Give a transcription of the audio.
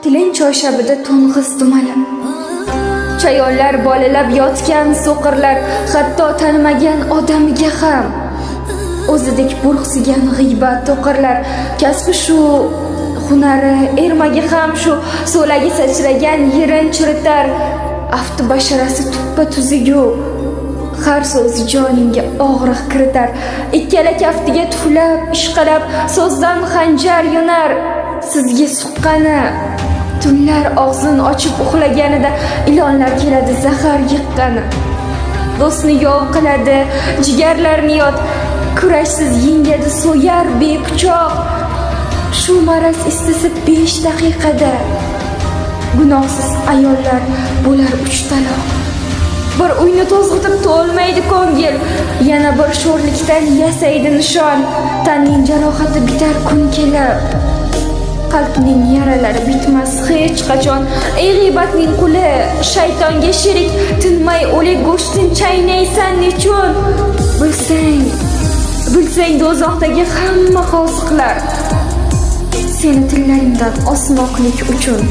Tiling choyshabida to'ng'iz dumali. Chayonlar bolalab yotgan so'qirlar, hatto tanimagan odamiga ham o'zidek burqsigan g'iybat to'qirlar. Kasbi shu, hunari, ermagi ham shu, so'lagi sachragan yerin chiritar. Afti basharasi tuppa tuzugu, har so'zi joningga og'riq kiritar. Ikkala kaftiga tuflab, ishqalab, so'zdan xanjar yonar sizga suqqani. Tunlar og'zin ochib uxlaganida ilonlar keladi zahar yiqqani. Do'stni yov qiladi, jigarlarni yot, kurashsiz yengadi, so'yar bepichoq. Shu maraz istasa 5 daqiqada gunohsiz ayollar bo'lar 3 taloq. Bir uyni to'zg'itib to'lmaydi ko'ngil, yana bir sho'rlikdan yasaydi nishon. Tanning jarohati bitar kun kelib, qalbning yaralari bitmas hech qachon. Ey g'iybatning quli, shaytonga sherik, tinmay o'lik go'shtin chaynaysan nechun? Bilsang, bilsang, do'zaxdagi hamma fosiqlar seni tillaringdan osmoqlik uchun.